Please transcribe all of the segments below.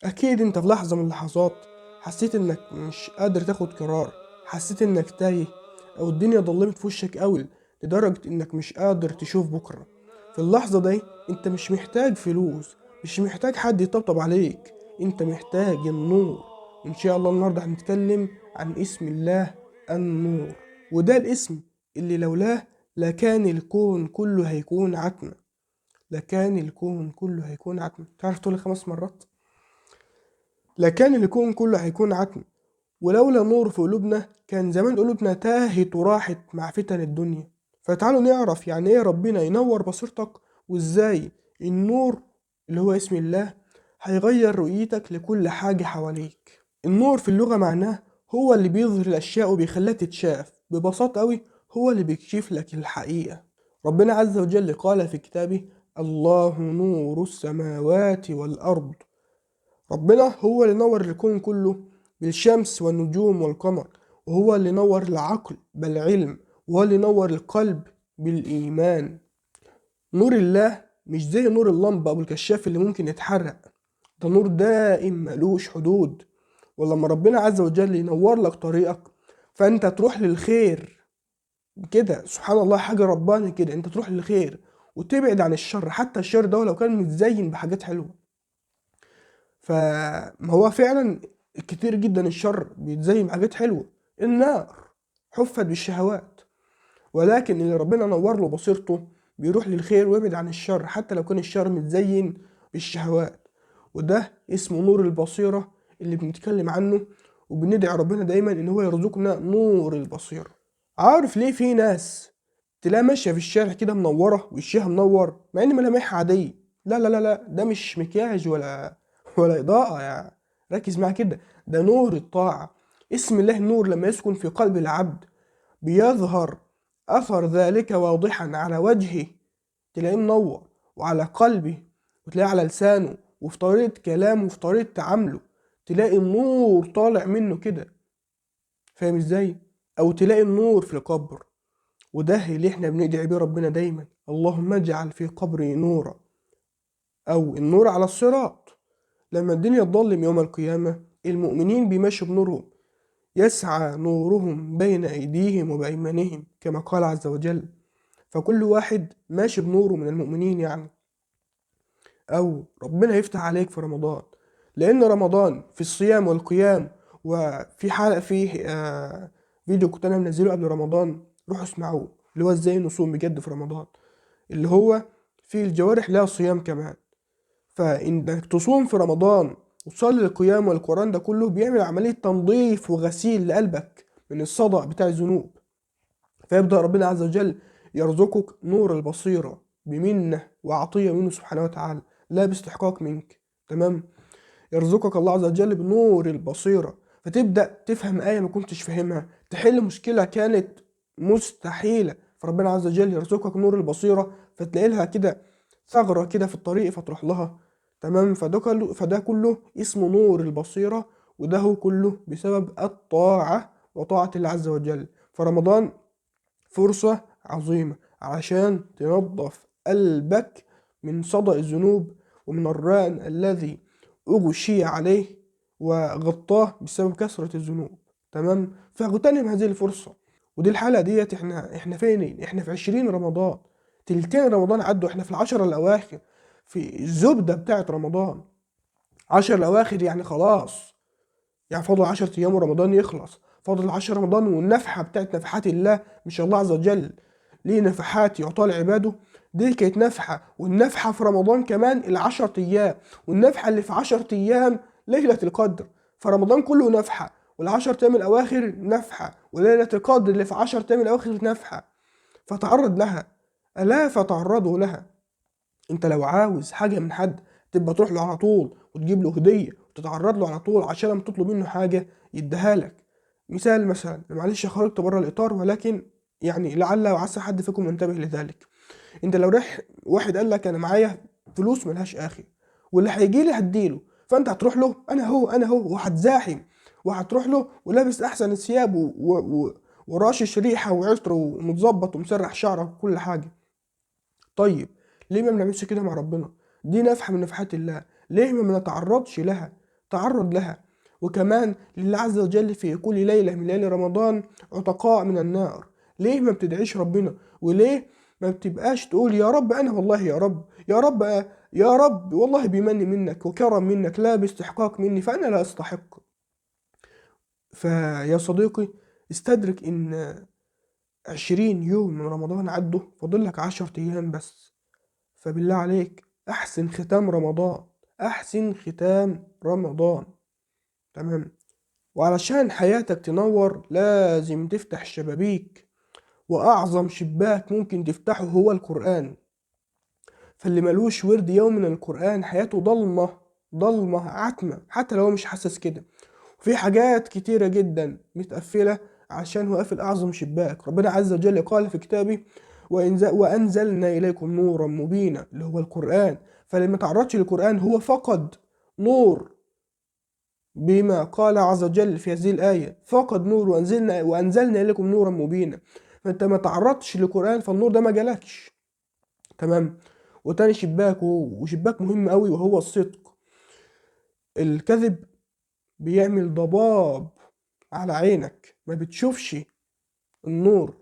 أكيد أنت في لحظة من اللحظات حسيت إنك مش قادر تاخد قرار، حسيت إنك تايه أو الدنيا ضلمت في وشك أوي لدرجة إنك مش قادر تشوف بكرة. في اللحظة دي أنت مش محتاج فلوس، مش محتاج حد يطبطب عليك، أنت محتاج النور. وإن شاء الله النهاردة هنتكلم عن اسم الله النور، وده الاسم اللي لولاه لكان الكون كله هيكون عتمة، لكان الكون كله هيكون عتمة. تعرف تقول 5 مرات؟ لكان الكون كله هيكون عتمة، ولولا نور في قلوبنا كان زمان قلوبنا تاهت وراحت مع فتن الدنيا. فتعالوا نعرف يعني ايه ربنا ينور بصيرتك، وازاي النور اللي هو اسم الله هيغير رؤيتك لكل حاجة حواليك. النور في اللغة معناه هو اللي بيظهر الأشياء وبيخليها تتشاف، ببساطة قوي هو اللي بيكشف لك الحقيقة. ربنا عز وجل قال في كتابه: الله نور السماوات والأرض. ربنا هو اللي نور الكون كله بالشمس والنجوم والقمر، وهو اللي نور العقل بالعلم، وهو اللي نور القلب بالإيمان. نور الله مش زي نور اللمبة أو الكشاف اللي ممكن يتحرق، ده نور دائم ملوش حدود. ولما ربنا عز وجل ينور لك طريقك فأنت تروح للخير كده، سبحان الله، حاجة رباني كده، أنت تروح للخير وتبعد عن الشر، حتى الشر ده لو كان متزين بحاجات حلوة. فما هو فعلا كتير جدا الشر بيتزين بحاجات حلوة، النار حفت بالشهوات، ولكن اللي ربنا نور له بصيرته بيروح للخير ويبعد عن الشر حتى لو كان الشر متزين بالشهوات. وده اسمه نور البصيرة اللي بنتكلم عنه، وبندعي ربنا دايما ان هو يرزقنا نور البصيرة. عارف ليه في ناس تلاقي ماشية في الشارع كده منورة وشها منور مع ان ملامحها عادية؟ لا لا لا لا، ده مش مكياج ولا إضاءة، يعني ركز معايا كده، ده نور الطاعة. اسم الله النور لما يسكن في قلب العبد بيظهر أثر ذلك واضحا على وجهه، تلاقيه منور، وعلى قلبه، وتلاقيه على لسانه، وفي طريقة كلامه، وفي طريقة تعامله، تلاقي النور طالع منه كده. فاهم ازاي؟ أو تلاقي النور في القبر، وده اللي احنا بندعي بيه ربنا دايما: اللهم اجعل في قبري نورا، أو النور على الصراط. لما الدنيا تضلم يوم القيامة المؤمنين بيمشوا بنورهم، يسعى نورهم بين أيديهم وبأيمانهم كما قال عز وجل. فكل واحد ماشي بنوره من المؤمنين يعني. أو ربنا يفتح عليك في رمضان، لأن رمضان في الصيام والقيام، وفي حلقة فيه فيديو كنت أنا منزله قبل رمضان، روحوا اسمعوه، اللي هو ازاي نصوم بجد في رمضان، اللي هو في الجوارح لها صيام كمان. فإنك تصوم في رمضان وتصلي القيام والقرآن ده كله بيعمل عملية تنظيف وغسيل لقلبك من الصدأ بتاع الذنوب، فيبدأ ربنا عز وجل يرزقك نور البصيرة بمنة وعطية منه سبحانه وتعالى، لا باستحقاق منك. تمام؟ يرزقك الله عز وجل بنور البصيرة، فتبدأ تفهم آية ما كنتش فاهمها، تحل مشكلة كانت مستحيلة، فربنا عز وجل يرزقك نور البصيرة فتلاقي لها كده ثغرة كده في الطريق فتروح لها. تمام؟ فده كله اسمه نور البصيرة، وده هو كله بسبب الطاعة وطاعة الله عز وجل. فرمضان فرصة عظيمة عشان تنظف قلبك من صدأ الذنوب ومن الران الذي أغشي عليه وغطاه بسبب كثرة الذنوب. تمام؟ فاغتنم هذه الفرصة. ودي الحلقة ديت احنا فين؟ احنا في 20 رمضان، تلتين رمضان عدوا، احنا في 10 الأواخر، في الزبدة بتاعت رمضان، 10 الأواخر يعني خلاص، يعني فاضل 10 أيام ورمضان يخلص، فاضل 10 رمضان والنفحة بتاعت نفحات الله، مش الله عز وجل ليه نفحات يعطاها لعباده، دي كانت نفحة، والنفحة في رمضان كمان 10 أيام، والنفحة اللي في 10 أيام ليلة القدر، فرمضان كله نفحة، وال10 أيام الأواخر نفحة، وليلة القدر اللي في 10 أيام الأواخر نفحة، فتعرض لها، ألا فتعرضوا لها. انت لو عاوز حاجة من حد تبقى تروح له على طول وتجيب له هدية وتتعرض له على طول عشان لما تطلب منه حاجة يديها لك. مثال مثلا، معلش خرجت بره الإطار، ولكن يعني لعل وعسى حد فيكم ينتبه لذلك. انت لو راح واحد قال لك انا معايا فلوس ملهاش اخر واللي هيجي لي هديله، فانت هتروح له انا هو انا هو، وهتزاحم وهتروح له ولابس احسن الثياب وراشش ريحه وعطر ومتظبط ومسرح شعرك وكل حاجه. طيب ليه ما بنعملش كده مع ربنا؟ دي نفحه من نفحات الله، ليه ما بنتعرضش لها؟ تعرض لها. وكمان لله عز وجل في كل ليلة من ليالي رمضان عتقاء من النار. ليه ما بتدعيش ربنا؟ وليه ما بتبقاش تقول يا رب أنا والله يا رب يا رب يا رب والله بمن منك وكرم منك لا باستحقاق مني، فأنا لا أستحق. فيا صديقي استدرك إن 20 يوم من رمضان عدوا، فاضل لك 10 أيام بس. فبالله عليك أحسن ختام رمضان، أحسن ختام رمضان، تمام. وعلشان حياتك تنور لازم تفتح الشبابيك، وأعظم شباك ممكن تفتحه هو القرآن. فاللي ملوش ورد يوم من القرآن حياته ضلمة ضلمة عتمة، حتى لو مش حاسس كده. وفي حاجات كتيرة جدا متقفلة عشان هو قافل أعظم شباك. ربنا عز وجل قال في كتابه وأنزلنا إليكم نورا مبينا، اللي هو القرآن. فلما ما تعرضش للقرآن هو فقد نور، بما قال عز وجل في هذه الآية فقد نور، وأنزلنا إليكم نورا مبينا. فأنت ما تعرضتش للقرآن فالنور ده ما جالكش، تمام. وتاني شباك، وشباك مهم قوي، وهو الصدق. الكذب بيعمل ضباب على عينك، ما بتشوفش النور.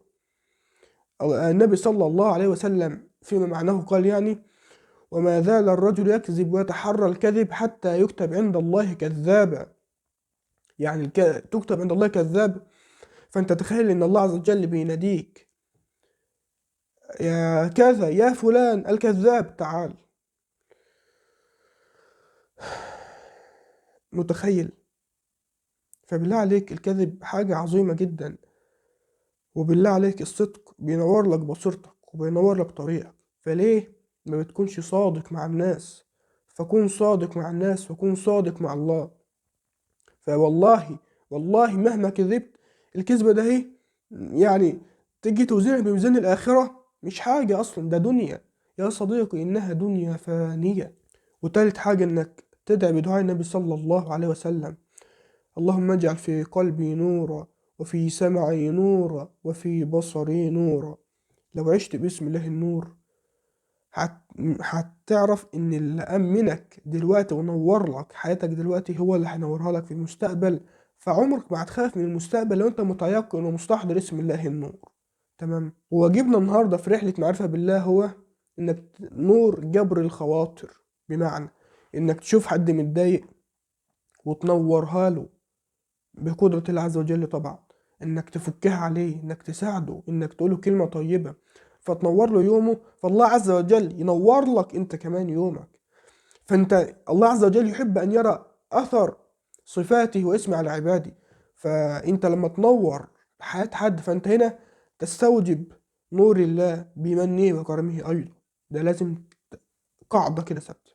النبي صلى الله عليه وسلم فيما معناه قال يعني وما زال الرجل يكذب ويتحرى الكذب حتى يكتب عند الله كذابا. يعني تكتب عند الله كذاب. فانت تخيل ان الله عز وجل بيناديك يا كذا يا فلان الكذاب تعال. متخيل؟ فبالله عليك الكذب حاجة عظيمة جدا، وبالله عليك الصدق بينور لك بصيرتك وبينور لك طريقك. فليه ما بتكونش صادق مع الناس؟ فكون صادق مع الناس وكون صادق مع الله. فوالله والله مهما كذبت الكذبة ده هي يعني تيجي توزنها بميزان الآخرة مش حاجة أصلا، ده دنيا يا صديقي، إنها دنيا فانية. وتالت حاجة إنك تدعي بدعاء النبي صلى الله عليه وسلم، اللهم اجعل في قلبي نورا وفي سمعي نورا وفي بصري نورا. لو عشت باسم الله النور هتعرف ان اللي امنك دلوقتي ونور لك حياتك دلوقتي هو اللي هينورها لك في المستقبل. فعمرك ما هتخاف من المستقبل لو انت متيقن ومستحضر اسم الله النور، تمام. وواجبنا النهارده في رحلة معرفة بالله هو انك نور جبر الخواطر، بمعنى انك تشوف حد متضايق وتنورها له بقدرة الله عز وجل طبعا، انك تفكها عليه، انك تساعده، انك تقوله كلمة طيبة فتنور له يومه، فالله عز وجل ينور لك انت كمان يومك. فانت الله عز وجل يحب ان يرى اثر صفاته واسمه على عباده. فانت لما تنور حياة حد فانت هنا تستوجب نور الله بمنه وكرمه ايضا. ده لازم قاعدة كده ثابتة،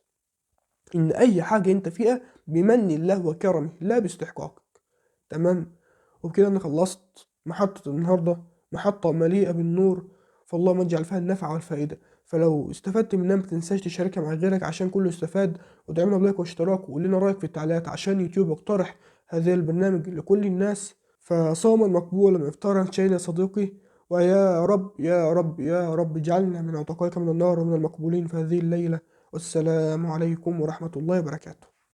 ان اي حاجة انت فيها بمن الله وكرمه لا باستحقاقك، تمام. وبكده انا خلصت محطة النهاردة، محطة مليئة بالنور، فالله ما اجعل فيها النفع والفائدة. فلو استفدت منها ما تنساش تشاركها مع غيرك عشان كله يستفاد، ودعمنا ب like واشتراك، وقول لنا رايك في التعليقات عشان يوتيوب يقترح هذا البرنامج لكل الناس. فصوما مقبولا وافطارا شهيا يا صديقي، ويا رب يا رب يا رب اجعلنا من عتقائك من النار ومن المقبولين في هذه الليلة. والسلام عليكم ورحمة الله وبركاته.